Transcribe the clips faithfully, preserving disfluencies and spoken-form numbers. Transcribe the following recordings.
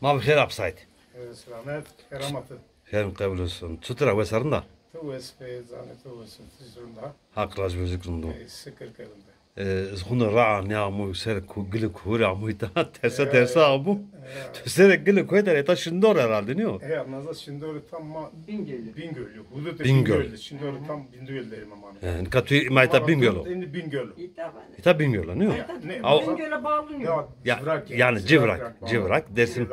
Ma bi xêr apsayt. E, selamet, keramatı. Xêr qebul olsun. Çutir a, wes a, rind a? Tu wes be, zanê tu wes, tu rind a. Haq razî bo, zî rind o. E, şikir ke rind a. E, ez xuna ra nîya amo ser ku-, gilê koyî ra amo îta, tersa tersa amo. E, e. Tu serê gilê koyî der, îta Şindor herhalde, nîyo? E, naza Şindorî tam ma Bingölü. Bingölü, hudutê Bingöl. Bingölü. Şindorî tam Bingöl derim ama. E, nika tu ma îta Bingöl o. Îta Bingöl. Îta Bingöl o, nîyo? Bingöl'e bağlı. Ya, yanî Civrak, Civrak, Dersim.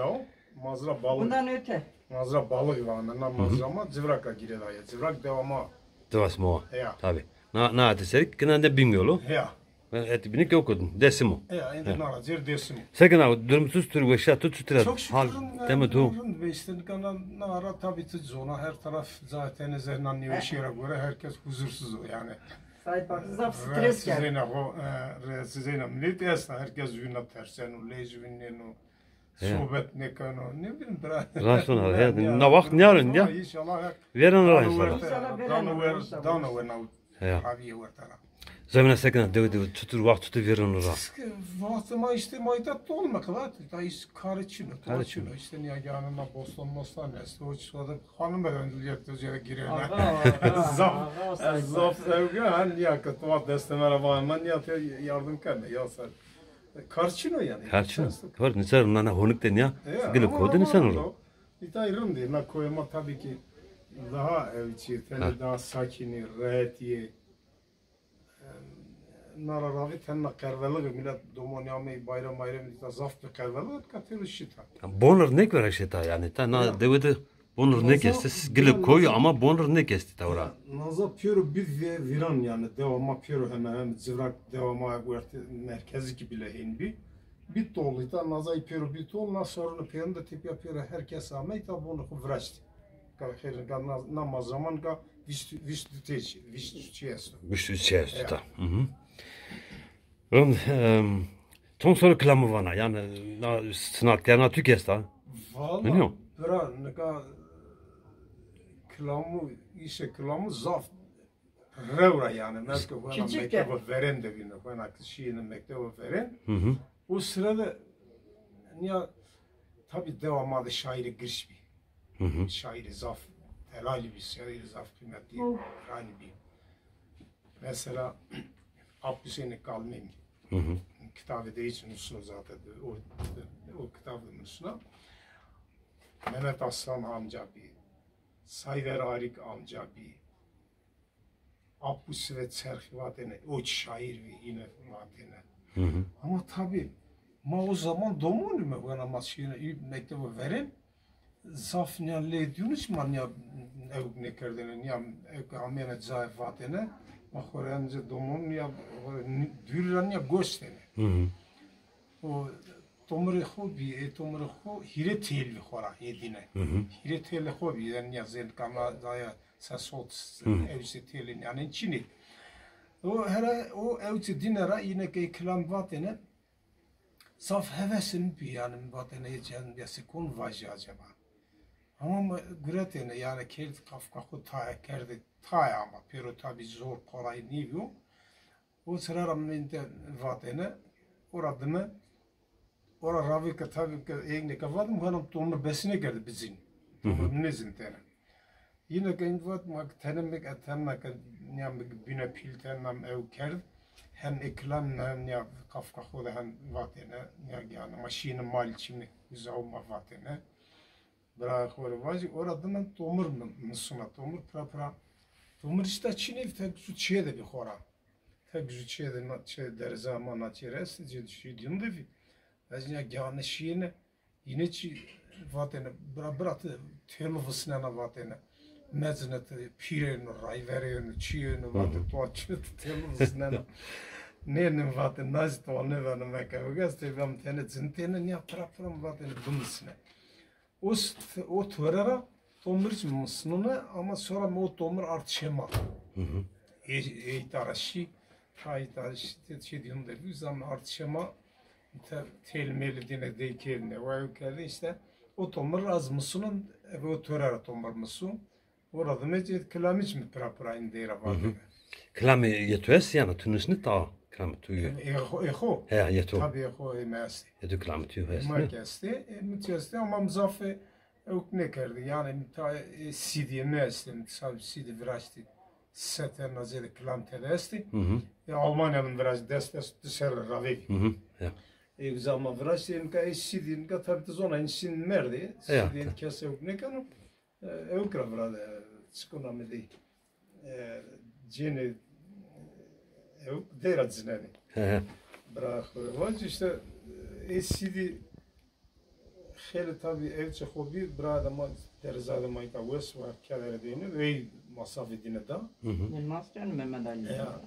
Mazra balık. Bundan öte. Mazra balık var. Na mazra ma Civrak'a gireda ya. Civrak devama. Devas ma. Ya. Tabii. Na, na ete serik, kina de Bingöl o. Ya. Ben eti binik yok odun. Dersim o. Ya, indi nara cer Dersim o. Sekin abi, durum tuz tür, weşa tu, tu tür. Çok şükür. Hal, teme tu. Ve işte kana nara tabii tu zona, her taraf zaten zehnan niye şehre göre herkes huzursuz o yani. Sahip hakkı zaf stres geldi. Rahatsız zeyna ho, e, rahatsız zeyna millet esta, herkes yuna tersen o, lej o. Sobet nêkeno, ne bileyim, bira. Rast ona, ya, na waxt nîyarên ya. İnşallah. Vêreno ra înşallah. İnşallah vêreno ra, dano wer, dano wer na. Ya. Tabii wer tara. Zemine sekina, dewe dewe, çutur waxt, çutur vêreno ra? Waxt ma işte mayda dolma kadar, da iş karı çino, karı çino. İşte niye yanına bostan bostan, işte o çikolata hanım ben yekte cere girene. Zaf, zaf sevgi, hani ya ki tuva destemere var, ben ya yardım keme, ya sen. Kar çin o yanî. Kar çin o. Hor, nîser nana honik de nîya. Gilê ko de nîsen ro. Îta rind ê. Na koyê ma tabii ki daha ew çî, tenê daha sakin ê, rehet ê. Nara ravî tenna qervelixî, milet domonî amey bayram bayram îta zaf bi qervelixî, ka têro şita. Bonir nêk vera şita yanî. Ta na dewe de Bonir nêk estê, gilê koyî ama bonir nêk estê tewra. Naza pêro bî vê-, vîran yanî, dewa ma pêro heme hem Civrak dewa ma werte merkezî ki bile hên bî. Bî tol îta, naza î pêro bî tol, na sorunê pêrin de tepîya pêro her kes ame îta bonê xo viraştî. Ka xêr, ka na, na ma zaman ka vîst, vîst û di têç, vîst û çi esto. Vîst û çi esto ta. Hı hı. Rind, em, çond serrî kilamû vana, yanî, na, sinatkar na tu ki esta? Valla, bira, nika kilamû, îşê kilamû zaf rew ra yanî, meske wena mekteba verên de bîne, wena ki şîyêne mekteba verên. Hı hı. O sırada, nîya, tabii dewa ma de şaîrê girş bî. Hı hı. Şaîrê zaf delalî bî, şaîrê zaf qîmetî, giranî bî. Mesela, Ap Husênê Kalmemî. Hı hı. Kitabê de hiç nusno zaten. O, o kitab de nusna. Mehmet Aslan amca bî. Sayver Arik amca bî. Apu Sivet Serxî vatêne, o şaîr bî, îne vatêne. Hı hı. Ama tabii, ma o zaman domonîme, wena ma şîyêne, î mekteba verên, zaf nîya lê dîyonî çi ma nîya ewk nêkerdêne, nîya ewk amêne cayê vatêne, ma xo rê ence domon nîya, xo rê nî-, dûrî ra nîya goş dêne. Hı hı. O tomurê xo bî, ê tomurê xo hîrê têl bî xo ra, ê dîne. Hı hı. Hîrê têlê xo bî, yanî nîya zêndika ma daya ses ot, hı hı, ewsê têlê nîyanên çinê. O here, o ewsê dîne ra îne ke kilam vatêne, zaf hevesin bî, yanî mi vatêne, ê cen ya se kon vajî acaba? Ama mi guretêne, yanî kerd kafka xo taya kerdê, taya ama pêro tabî zor, kolay nêbîyo. O sira ra min de vatêne, ora dime, ora ravê ke tabî ke eynê ke vatim, hanım tomir besinê kerde bizin. Hı hı. Tomir nêzin tene. Yine ke ênd vat, ma ke tene mi ke tenna ke nîya mi bîne pîl tenna mi ew kerd. Hem ê kilam hem nîya kafka xo de hem vatêne, nîya giyane. Ma şîyêne mal çimî, uzaw ma vatêne. Birayê xo rê vajî, ora dime tomir mi-, misuna, tomir pira pira. Tomir îşte çinê, tek zu çê de bî xora. Tek zu çê de, na çê derza ma na çê rest, cê şî dîn de bî. Ez nîya gane şîyêne, yine çi vatêne, bira, bira ti têlu visnena vatêne. Mezine ti pîrêno, rayverêno, çîyêno, vatê to çi ti têlu visnena. Nênê vatê, nazî to nêveno meke. Vegez tê bem tene cin têne, nîya pira pira mi vatêne bimisne. O s-, o tore ra tomir mi misnune, ama sonra mi o tomir ard şema. Hı hı. Ê, ê îta ra şî, ha îta ra şî, te çê dîyun de bî, zam ard şema, te, têl mêlî dîne dey kerdîne, wa ew kerdî îşte. O tomir ra ez misunun, eve o tore ra tomir misun. Ora dime cê kilamî çi mi pira pira în dey ra vatêne. Hı hı. Kilamê yê tu est yanî, tu nusnî ta? Kilamê to yo. Ê xo, ê xo. He, yê to. Tabî ê xo, ê mi estê. Yê to kilamê to yo, ê mi ki estê, ê mi ki estê ama mi zaf ewk nêkerdî. Yanî mi ta ê C D'yê mi estê, mi tabî C D viraştî, se tena zêde kilam tede estê. Hı hı. Ê Almanya mi viraştî, des des di serre ravêrî. Hı hı. Ya. Ê uza ma viraştî, ê nika ê C D, nika tabî ti zona, în şîn merdê, ya, C D kes ewk nêkeno. E, ewk ra vira de, çikûn amedî. E, cênê, e, ewk dey ra cinenê. He he. Bira xo rê vac îşte, e, ê C D xeylê tabî ewçê xo bî, bira de ma, dereza de ma îta wes wa, keder dêne, ey masrafê dîne da. Hı hı. Yılmaz Can, Mehmet Ali. Ya.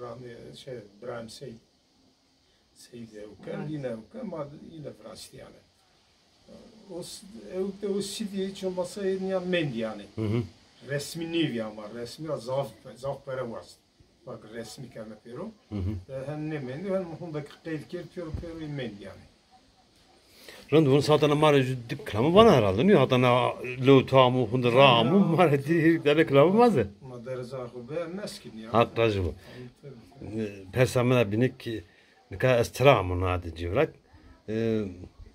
Rahmi, şey, Brahim Sey. Sey de ewke, yine ewke, ma yine viraştî yanî. O s-, ewk de o C D'yê hiç olmasa ê nîya mendî yanî. Hı hı. Resmî nêvî ama, resmî ra zaf, zaf pere wast. Bak resmî keme pêro. Hı hı. E, hem nêmendî, hem hunda ki qeyd kerd, pêro pêro ê mendî yanî. Rind, vun satana ma rê jû di kilamî vana herhalde, nîyo? Hatana lew to amo, hunde ra amo, ma rê di tane kilamî vaze. Ma dereza xo be meskîn ya. Haq rajî bo. Tabii, tabii. E, persa mi ra bîne ki, nika ez tira amo na de Civrak. E,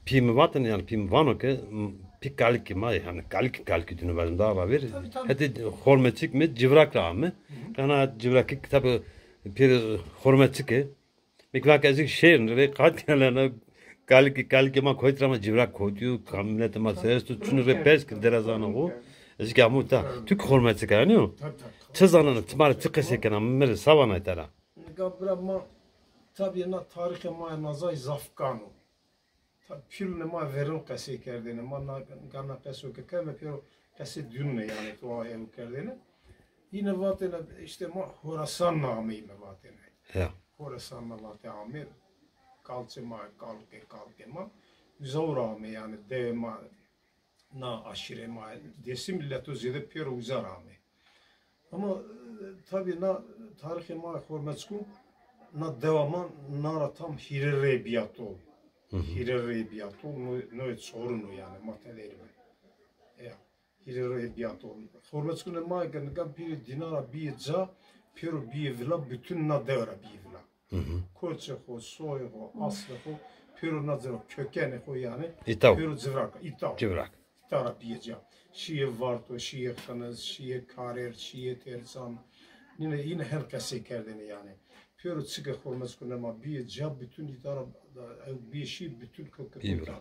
pî mi vatin, yanî pî mi vano ke, m, pî kalikî ma, yanî kalikî, kalikî dîno vajim daha ravêr. Tabii, tabii. Hetê Xormeçik mi Civrak ra ame. Hı hı. Kana Civrakî kitabê pêrê Xormeçike. Mi ki vake ez kî şêrin rê qat yanî kalikî, kalikê ma kotî ra ma Civrak kotîyo, kam miletê ma ser esto, çûnî rê pers kir derezanê xo. Ez kî amo ta. Tu kî Xormeçik a, nîyo? Tabii, tabii. Çi zanena, ti ma rê çi qesey kena, mi rê sa vana tera? Nika bira ma, tabî na tarîxê ma nazay zaf kan o. Tabî pîrûnê ma verên qesey kerdêne. Ma na, nika na qeso ke keme pêro qesê dînûne yanî, to ew kerdêne. Yine vatêne îşte ma Horasan na ameyîme vatêne. Ya. Horasan na vatê ame, kalçê ma, kalkê, kalkê ma. Uza ra ame yanî, dewê ma, na aşîrê ma, Dêsim mîleto zêde pêro uza ra ame. Ama, e, tabî na tarîxê ma Xormeçkû, na dewa ma na ra tam hîrê rey bîya tol. Hı hı. Hîrê rey bîya tol, no, no çorun o yanî, ma tede erîme. Ya. Hîrê rey bîya tol. Xormeçkunê ma ke nika pîrê dîna ra bîyê ca, pêro bîyê vila, bütün na dewe ra bîyê vila. Hı hı. Koçê xo, soyê xo, aslê xo, pêro na civrak, kökenê xo yanî. Îta o. Pêro civrak, îta o. Civrak. Îta ra bîyê ca. Şîyê Varto, şîyê Xiniz, şîyê Karêr, şîyê Têrcan. Nîne, yine hen qesey kerdêne yanî. Pêro çike Xormeçkunê ma bîyê ca, bütün îta ra, ew bîyê şî, bütün köke îta.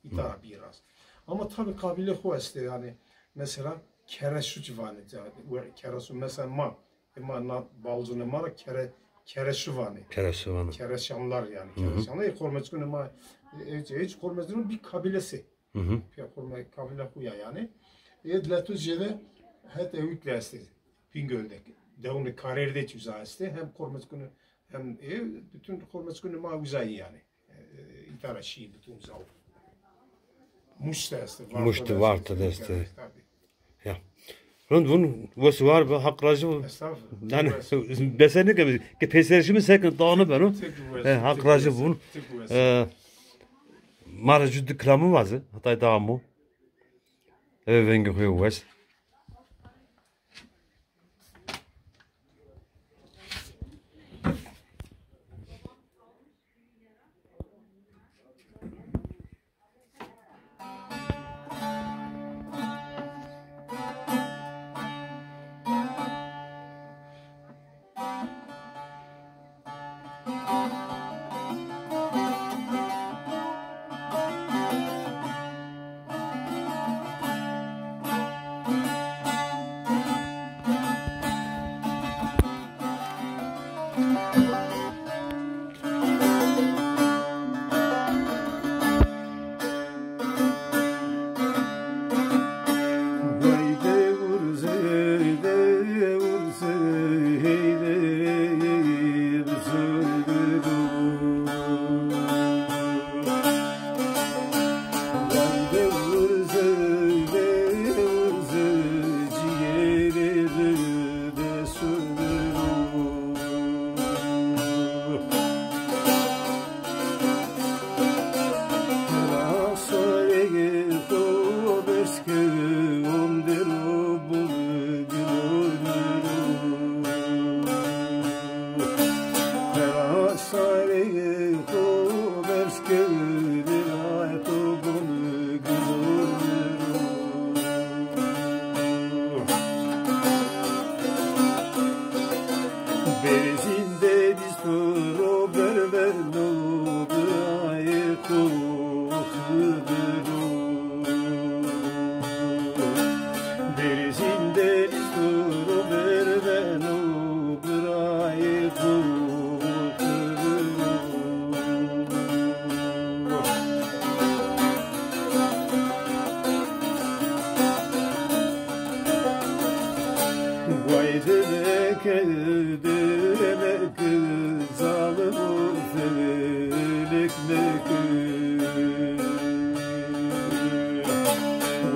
Îta ra bî rast. Ama tabî qabîlê xo estê yanî. Mesela Kereşuç vanê ca, we-, Keresu, mesela ma, e, ma na balcunê ma ra Kere-, Kereşu vanê. Kereşu vanê. Kereşanlar yanî. Hı hı. Kereşanlar, e, Xormeçkunê ma, e, hiç, hiç Xormeçkunê bî qabîlesi. Hı hı. Pê Xorme-, qabîle xo ya yanî. E, leto jêde het ewik de estê. Bingöl de. Dewunê Karêr de çi uza estê. Hem Xormeçkunê, hem, e, bütün Xormeçkunê ma uza yê yanî. E, îta ra şî bütün zaw. Muş de estê, Varto de estê. Muş de, Varto de estê. Tabî. Ya. Rind vun, wes û war bi, Haq rajî bo. Estağfurullah. Yanî, bese nêkeme, ke peyserişî mi sekin, daha nêbeno. Tek wes, e, Haq rajî bo vun. Tek wes. E, ma ra jû di kilamî vaze, hetay daha amo. Eve vengê xo yo wes.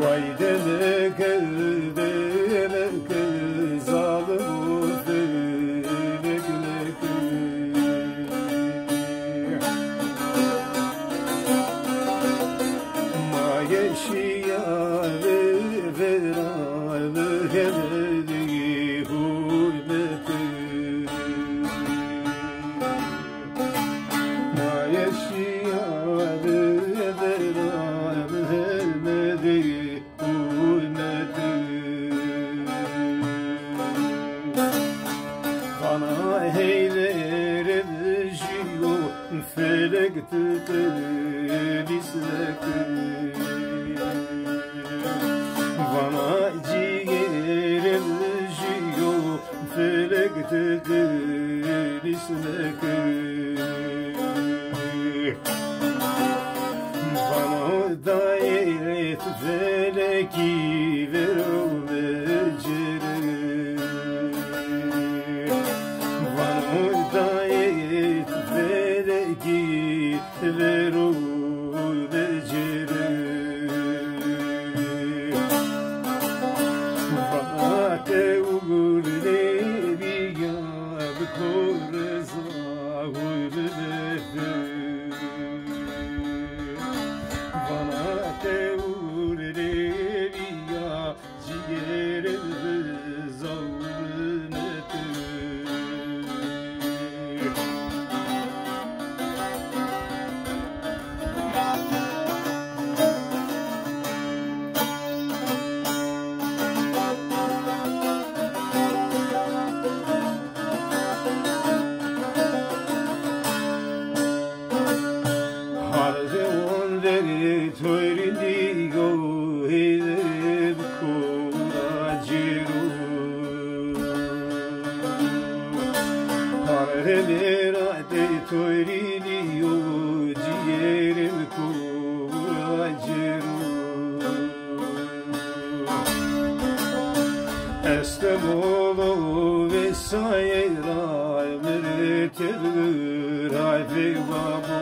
Vay demek, demek, zalim felek, demek. Ma yeşîya ve vera Mehemedî hurmetî. Ma yeşîya ve vera Mehemedî hurmetî. Vana Heyder vejîyo felek ti qemisneki. Vana cîgerê vejîyo felek ti qemisneki. Vano dayê ti felekî vero vecere. Vano dayê ti felekî vero vecere. Vate û gurê bîya bi koreza û bi bete. Vana tewr rê bîya cîgerê zewrnetê. Hardê on verê toyrî dîyo Heyder bi kora cêro. Hardê verê toyrî dîyo cîgerê bi kora cêro. Estemolo ve sayê ra mirê tevra ve babo.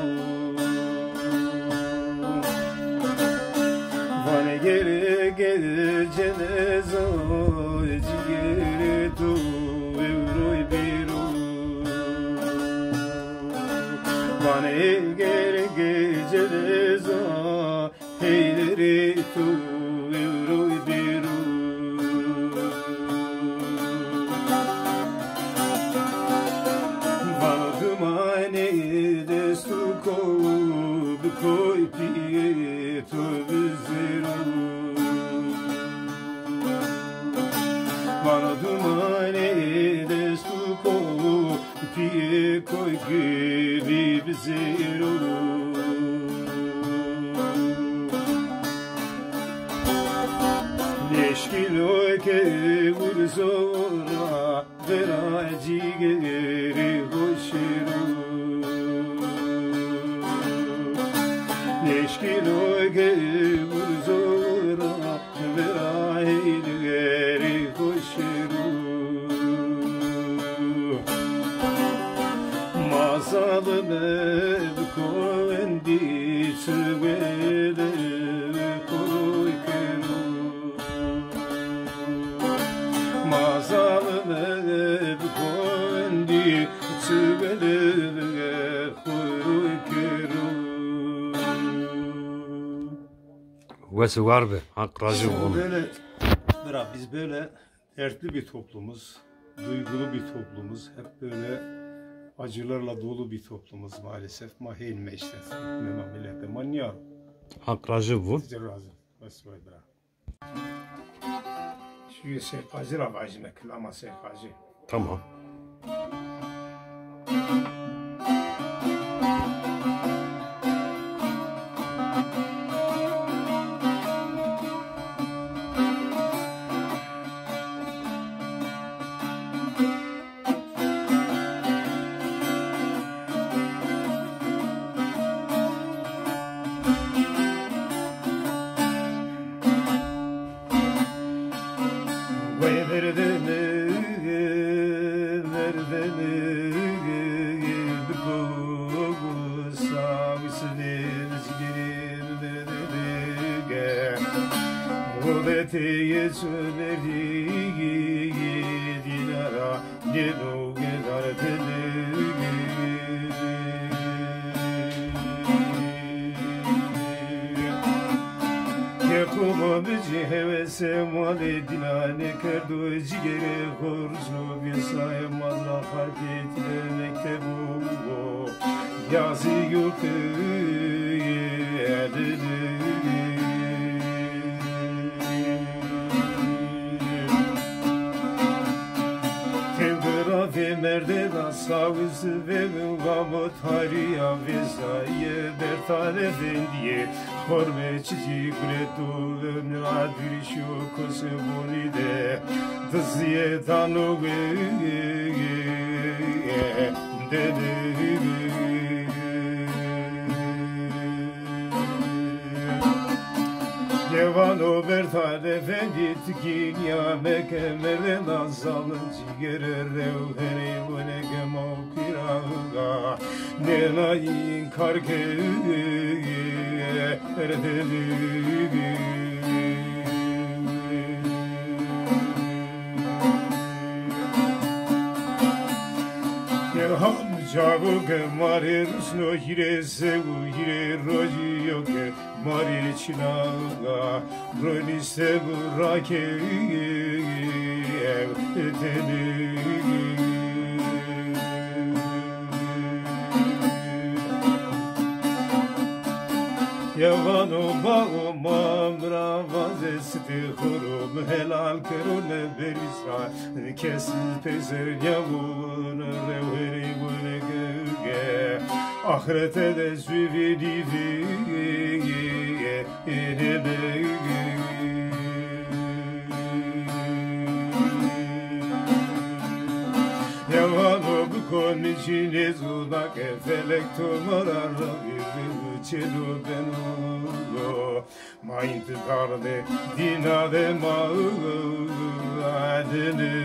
Vanê gerê gece neza cîgerê to ewroy bêro. Vanê gerê gece neza Heyderê to ewroy bêro. Vano dumanê dest û ko bi koy pîyê to bizêro. Vano dumanê dest û ko pîyê koy gilî bizêro. Leşkîlo ke urzo ra vera cîgerê ho şêro. Leşkîlo ke urzo ra Vera Heyderê ho şêro. Ma zalime bi kowendî çi wele koy kero. Ma zalime bi kowendî çi wele koy kero. Wes û war be. Hak razî olsun. Böyle, bira, biz böyle dertli bir toplumuz, duygulu bir toplumuz, hep böyle acılarla dolu bir toplumuz maalesef. Ma hênîme îşte, mema milete ma nîyaro. Hak razî olsun. Size razî. Wes û war, bira. Şîyo Sey Qazî ra vajîme, kilama Sey Qazî. Tamam. Wê verdene Dewletê Çimerdî dîna ra gelo gedar dili. Ke komo mi ci hewese malê dîna nêkerdo, cîgerê xo rûsno vêsayê mazra xarpêtî de mektebo. Yazî yurtê dili. Tewbira vê merdena sawis vevin vamo tarîya vêsayê Bertan Efendîye. Xorme çiçî gureto, emra dirîşo kose bonî de dizîye dano we dede. Levano Bertan Efendî tikînîya meke merdena zalin cîgere rew herê wene gema. Pîraga nêna înkar kerde. Ham cago ke ma rê rusno hîrê sew û hîrê rojî yo ke ma rê çina ronîste bu rakê ew teni. Yevano bago ma mi ra vaze sitê xo ro, mi helal kero neberî ra. Kes peyser nîyamon rew herê wene ge. Axirete de zûvî nîvî êne be. Yewano biko mi çî nêzûna ke felek to ma ra ravî rê çêno beno. Ma întîzar de dîna de ma adini.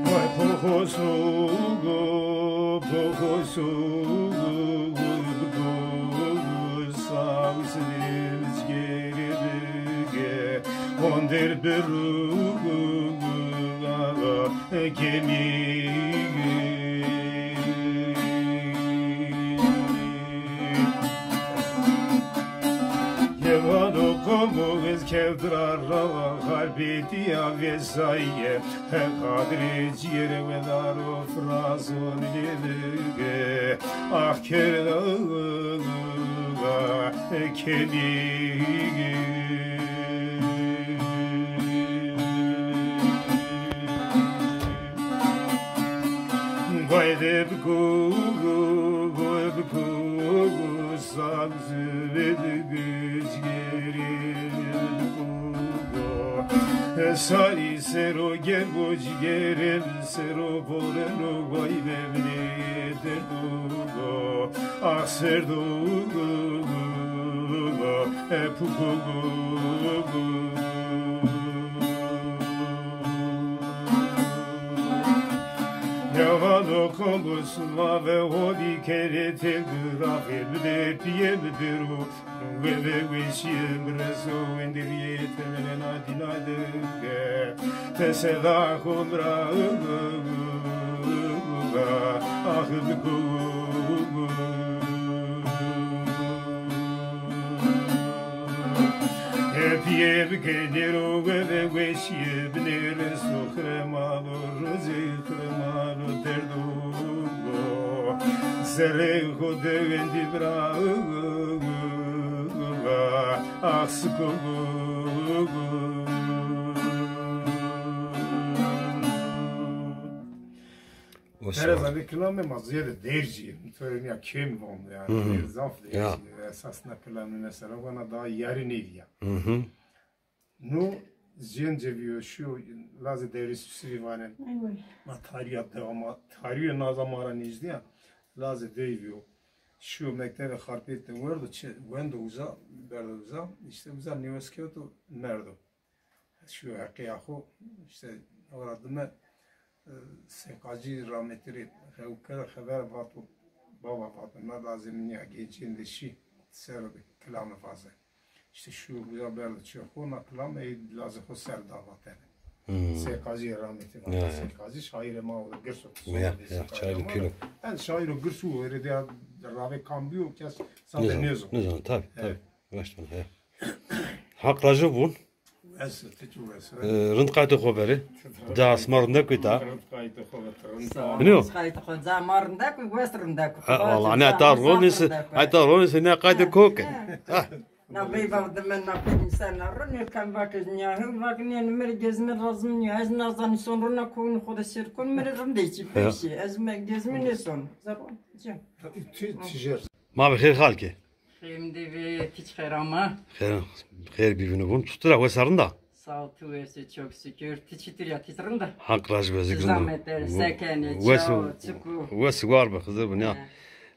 Vay poxosu, poxosu, sawis vizgeri bige, onder biru kemî. Yevano komo ez kevdira rawa xarbetîya vêsayîye. He qadirê cîyerê wedaro firazo nêvige. Ax kerda kemî. Vay de biko, biko, sabzı ve de güzgeri biko. Sarî sero gergo cîgerê mi sero boreno vay mevlê derdo. Ax serdo e puko. Yavano kombus ma ve hodi kere tevdi rafê bide piyê mi biro. Weve weşîye mi reso wenderîye temelena dîna de. Te seda xo mi ra ax biku. Hepîye bikenêro weve weşîye binê reso xiremalo rozê xiremalo derdo. Zerrê xo de wendî bira. Ax siko. Pere zanî kilamê ma zêde dercî. Torê nîya kêm von yanî. Hı hı. Zaf dercî. Esasna kilamê mesela vana daha yarı neviya. Hı hı. No Ziyên cevîyo, şiyo lazê dewrê sivî vanên. Ay vay. Ma tarîya dewa ma, tarîyo naza ma ra nêjdî ya. Lazê dey vîyo. Şiyo mektebê Xarpêt de werdo, çi, wendo uza, berdo uza. Îşte uza nêwes kewto, merdo. Şiyo heqîya xo, îşte, ora dime, e, Seyqacî rahmetî rê xew kero, xever vato, baba vato, na lazê min ya, gencên de şî, sero de kilame vaze. Îşte şiyo uza berdo çê xo, na kilame ey lazê xo ser da vatene. Hmm. Seyqacî rahmetî vato. Ya, ya. Seyqacî şaîrê ma o de girs o. Ya, ya, şaîrê pîl o. En şaîro girs o, êrê de ya ravê kam bîyo, kes zade nêzo. Nêzo, tabî, tabî. Raşt vana, ya. Haq raji vûn. Wes, ti çi wes. E, rind qaytê xo berê. Da sima rindek ita. Rind qaytê xo be, ti rind. Sağ ol. Qaytê xo, ca ma rindek, wes rindek. Ha, wala, ne ta ronî se, ay ta ronî se ne qaytê ko ke. Ha. Na bey vav de men na pek insan na ronî kam vake nya, him vake ne, ne, mi rê gezme lazim nîyo. Ez nazanî son rona konu xo de ser kon, mi rê rindê çi, pek şey. Ez me gezme nêson. Zerro. Çi? Ti, ti jer. Ma bi xêr xal ke. Xêr mi de vê, ti çi xêr ama? Xêr, xêr bivînî vûn. Çutir a, wes a, rind a? Sağ ol, ti wes ê, çok şükür. Ti çitur ya, ti rind a? Haq raji bo, ez rind a. Zahmet der, se kenê, çawo, çik o? Wes war be, Xizir bin ya.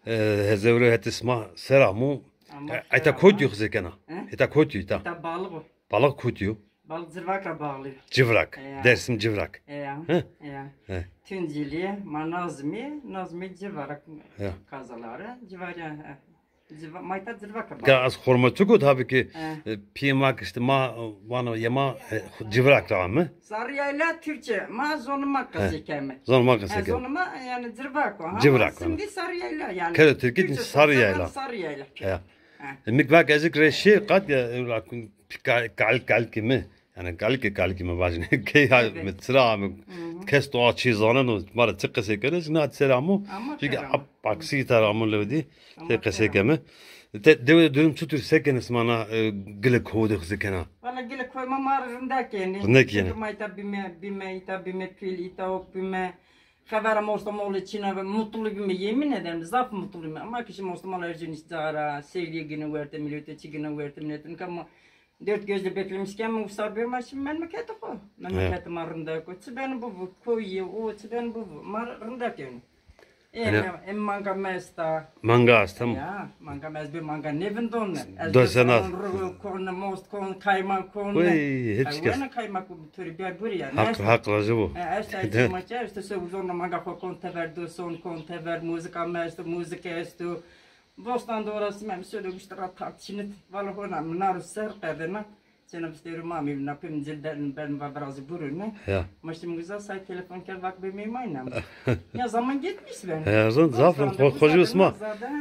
He. E, hezewre hetê sima ser amo. Ama e, ita kotî yo Xizir kena? He? Ita kotî yo ita? Ita Balix o. Balix kotî yo? Balix Civrak ra bağlı. Civrak. Ya. Dersim Civrak. Ya. He? Ya. He. Tunceli, ma Nazmî, Nazmî Civrak. Ya. Kazaları, Civarya, he. Civa-, ma ita Civrak ra bağlı. Ga az xorma çik o tabii ki, e, pîyê ma ki işte ma, vano yê ma, e, Civrak ra ame. Sarı Yayla Türkçe, ma zonê ma qesey keme. Zonê ma qesey keme. Zonê ma yani Civrak o. Civrak o. Şimdi Sarı Yayla yani. Kere Türkçe Sarı Yayla. Sarı Yayla. Ya. Ha. E, mi vak ez ik rê şêr qat ya, e, kal, kal, kalikê mi. Yani kalikê, kalikê mi vajine. Key ha, mi çira mi, kes to a çî zaneno, ma ra çi qesey keno, na ser amo. Çünkü ap, aksi tar amo lewdî, te qesey keme. Te dewe durum çutur, se kenê sima na, e, gilê kow de Xizir kena? Valla gilê kow ma, ma rindek yenê. Rindek yenê. Çünkü ma ita bîme, bîme, ita bîme pîl, ita ok bîme. Xevera Mostomolî çîna ve mutlu bîme, yemin ederim, zaf mutlu bîme. Ama ki şimdi Mostomol Ercünis cara, sevgiye gine werte, millete çi gine werte, millete. Nika ma dört gözle beklemiş ki ama usar bir ma şimdi memleketi ko. Memleketi ma rindek o. Çi ben bu, bu koyu, o çi ben bu, bu. Ma rindek yani. Em, em manga mesta. Manga esta. Ya, manga mez bir manga ne vindon. Ez de sana ruhu kon, most kon, kaymak kon. Oy, hiç kes. Wena kaymak bu türü bir buri ya. Hak, hak razı bu. E, ez çay çima çay, işte se uzon manga xo kon tever, do son kon tever, muzika mez, muzika estu. Bostan da orası mem söyle işte rahat tartışınıt. Valla hona mınar ser kadına. Çêna vistêrû ma mî na pim cil ben ben va birazı burun ne. Ya. Ma şimdi güzel say telefon kerd bak be meymayna. Ya zaman gitmiş ben. Ya, zan zaf xo-, xocî sima.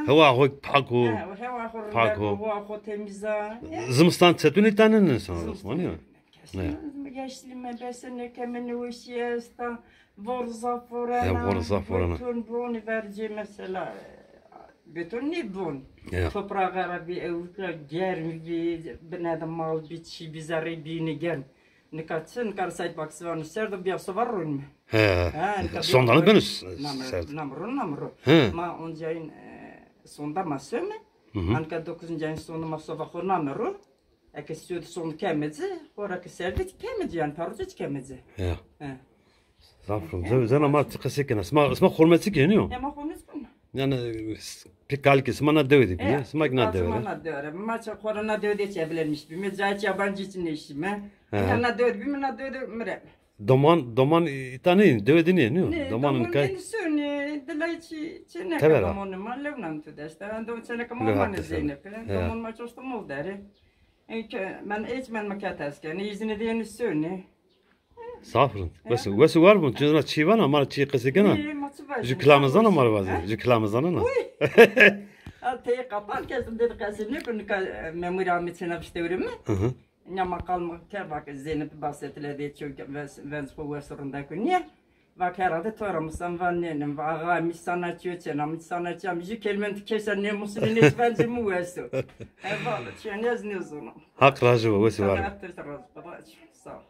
Hewa xo pak o. Hewa xo pak o. Hewa xo temiz a. Zimistan çetun îta ne insan Osman ya. Kesin yaşlı me bese ne kemene hoşi esta. Vor zaf vorena. Ya, vor zaf vorena. Beton boni verce mesela. Beton ne bon. Ya. Toprağa ra bir evkla germ bir bine de mal bir çi bize re bini germ. Nika çi, nika sayt bak sivarno ser de bir soba ron mi? He. Sondanı benus ser. Namro, namro. He. Ma onca in, e, sonda ma söme. Anka dokuzuncu ayın sonunda ma soba xo namro. Eke siyot son kemeci, xora ke serdî kemeci, yani parçe kemeci. Ya. He. Zaf rum. Zena ma ti qesey kena. Sima, sima xormetî kenî yo? Ya ma xormetî kenî. Yani pî kalikê sima na dewe de bîye. Sima ki na dewe de. Sima na dewe de. Ma ça xora na dewe de çi evlenmiş bîme. Cayê yabancı için eşîme. Ya na dewe de bîme, na dewe de mire. Doman, doman îta nê, dewe de nê, nê? Doman kay. Nê, doman nê, sönü, dilay çi, çi ne doman ma, lewnan tu de işte. Doman çeneke ma mane Zeynep. Doman ma çoştu mol deri. E, ke-, men hiç memleket ez kenî, îzine de yenî sönî. Zaf rind. Wes, wes war bun, çi na çî vana, ma çî qesey kena. Ju kilame zana ma ra vaze, ju kilame zana na. Uy. A, tey qapan kesim dedi qesey nêkun, nika, e, memurî amê çêna viştewrê mi. Hı hı. Nya ma qal ma kerd vake Zeynep basetile de çok ves-, venc xo wes rindek o. Niye? Vak herhalde to ra mi san van nênim, va axa mi sanatçî yo, çêna mi sanatçî, am jû kelîme ti kesa nêmusinî nêş bence mi weso. E, valla, çi ez nêzono. Haq razî bo, wesî war. Haq razî bo. Sağ ol.